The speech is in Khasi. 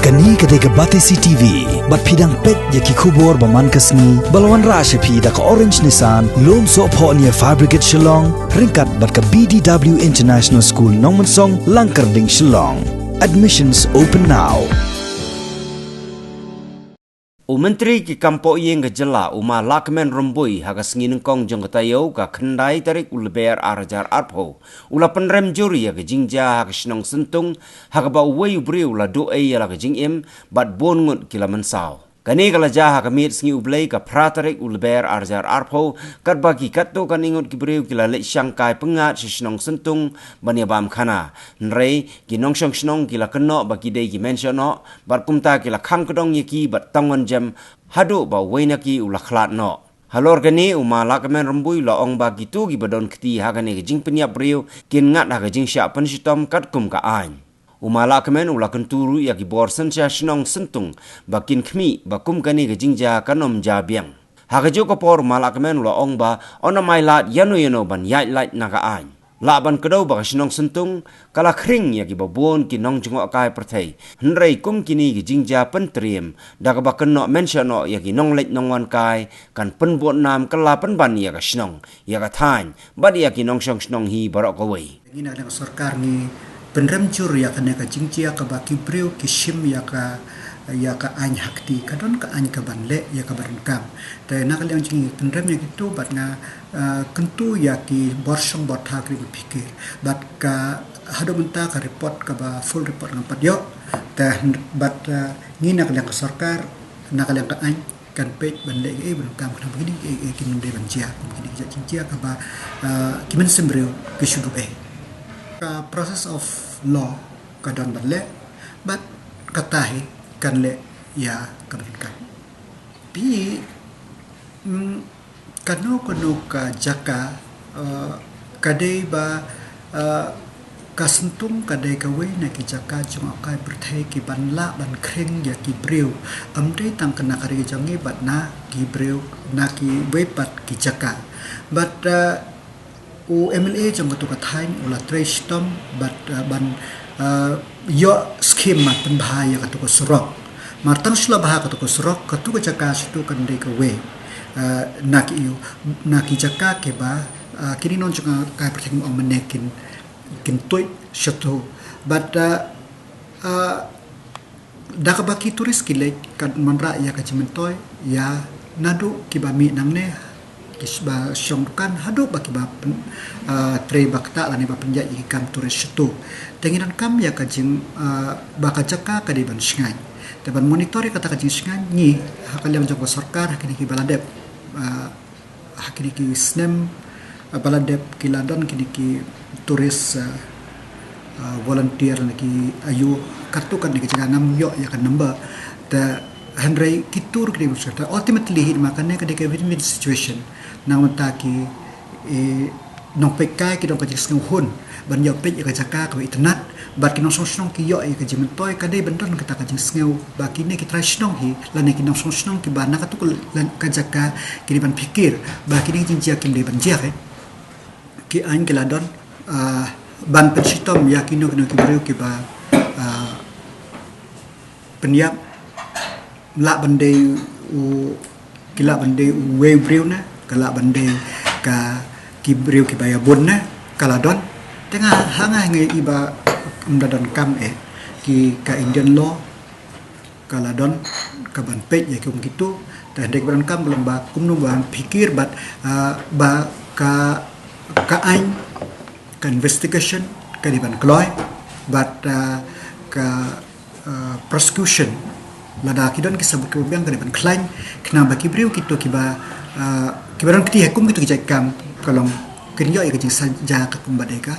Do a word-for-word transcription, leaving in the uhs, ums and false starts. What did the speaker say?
Kane ka dei ka Batesi T V, bad phi dang peit ïa ki khubor ba man ka sngi, ba la wanrah sha phi da ka Orange Nissan, Lumsohphoh near Fire Brigade Shillong, ryngkat bad ka B D W International School Nongmensong, Langkyrding, Shillong. Admissions open now. U Myntri ki kam poh ïing ka jylla, u Ma Lahkmen Rymbui, ha ka sngi nyngkong jong ka taïew, ka khyndai tarik u Lber ar hajar arphew, u la pynrem jur ïa ka jingjia ha ka shnong Syntung, ha kaba uwei u briew u la duh ei ïa la ka jingim, bad bun ngut ki la mynsaw. Kane ka la jia ha ka miet sngi U Blei, ka phra tarik u Lber ar hajar arphew, katba ki katto katne ngut ki briew ki la leit shangkai pyngngad sha shnong Syntung ban ïabam khana. Hynrei ki nongshong shnong ki la kynnoh ba ki dei ki mynsiem noh, bad kumta ki la khang kdong ïa ki bad tang wan jem, haduh ba uwei na ki u la khlad noh. Halor kane, u Ma Lahkmen Rymbui u la ong ba kito kiba don kti ha kane ka jingpynïap briew kin ngat ha ka jingshah pynshitom katkum ka aiñ. U Ma Lahkmen u la kyntu ruh ïa ki bor synshar shnong Syntung ba kin khmih ba kum kane ka jingjia kan ym jia biang. Ha kajuh ka por, u Ma Lahkmen u la ong ba yn ym ailad ïano ïano ban ïaid lait na ka aiñ. Lah ban kdew ba ka shnong Syntung ka la khring ïa kiba bun ki nongjngohkai pyrthei. Hynrei kum kine ki jingjia pyntriem, da kaba kynnoh mynsiem noh ïa ki nongleit nongwankai, kan pynbud nam kylla pynban ïa ka shnong, ïa ka thaiñ, bad ïa ki nongshong shnong hi baroh kawei. Ngi na ka sorkar ngi pynrem jur ïa kane ka jingjia kaba ki briew ki shim ïa ka, ïa ka aiñ ha kti, ka don ka aiñ kaban leh ïa kaba donkam. Te na ka liang jong ngi pynrem ïa kito bad nga, ah, kyntu ïa ki bor shong bor thaw ki ban pyrkhat. Bad ka haduh mynta ka report kaba full report ngam pat ïoh. Te bad, ah, ngi na ka liang ka sorkar, na ka liang ka aiñ, kan peit ban leh ei ei ba donkam khnang ba kine ei ei kin ym dei ban jia, kum kine ki jait jingjia kaba, ah, ki mynsiem briew ki shu duh ei. Ka process of law ka don ban leh, bad kata hi kan leh ïa kaba donkam. Phi, mm, kano kano ka jaka, ah, ka dei ba, ah, ka Syntung ka dei kawei na ki jaka jngohkai pyrthei kiban lah ban khring ïa ki briew. Ym dei tang ka na ka ri jong ngi bad na ki briew, na kiwei pat ki jaka. Bad, ah, u M L A jong katu ka thaiñ u la trei shitom bad, ah, ban, ah, ïoh skhim ban pynbha ïa katu ka surok. Namar tang shu la bha katu ka surok, katu ka jaka shitu kan dei kawei, ah, na ki ïew, na ki jaka kiba, ah, kine ki nongjngohkai pyrthei ong mynne kin, kin tuid shitu. Bad, ah, ah, da kaba ki tourist ki leit kan wanrah ïa ka jingmyntoi ïa naduh kiba mih nangne, kiba shong dukan haduh ba kiba pyn-, ah, trei ba ktah lane ba pynïaid ïa ki kam tourist shitu. Te ngi donkam ïa ka jing, ah, ba ka jaka ka dei ban shngaiñ. Te ban monitor ïa kata ka jingshngaiñ ngi ha ka liang jong ka sorkar ha kine kiba la dep, ah, ha kine ki snem, ah, ba la dep ki la don kine ki tourist, ah, ah, volunteer lane ki ayu, katto katne ka jaka ngam ïoh ïa ka number. Te hynrei ki tur ki dei ban shngaiñ. Te ultimately hi ma kane ka dei ka win-win situation. Namar ta ki, eh, nongpeitkai ki don ka jingsngewhun ban ïoh peit ïa ka jaka kaba itynnad, bad ki nongshong shnong ki ïoh ïa ka jingmyntoi, ka dei ban don kata ka jingsngew ba kine ki trai shnong hi lane ki nongshong shnong kiba na katu ka, ka jaka ki dei ban pyrkhat ba kine ki jingjia kim dei ban jia, eh. Ki aiñ ki la don, ah, ban pynshitom ïa kino kino ki briew kiba, ah, pynïap, lah ban dei u, ki lah ban dei uwei u briew ne, ka lah ban dei ka ki briew kiba ïa bun ne, ka la don. Te nga ha nga nga i ba ym da donkam, eh, ki ka Indian law ka la don kaban peit ïa ki um kitu. Te hynrei ba donkam ka long ba kumno ban pyrkhat bad, ah, ba ka, ka aiñ, ka investigation ka dei ban kloi bad, ah, ka, ah, prosecution lada ki don ki sabut kiba biang ka dei ban khlaiñ, khnang ba ki briew kito kiba, ah, kiba don kti ha kum kito ki jait kam ka long kin ïoh ïa ka jingsaja ka kum ba dei ka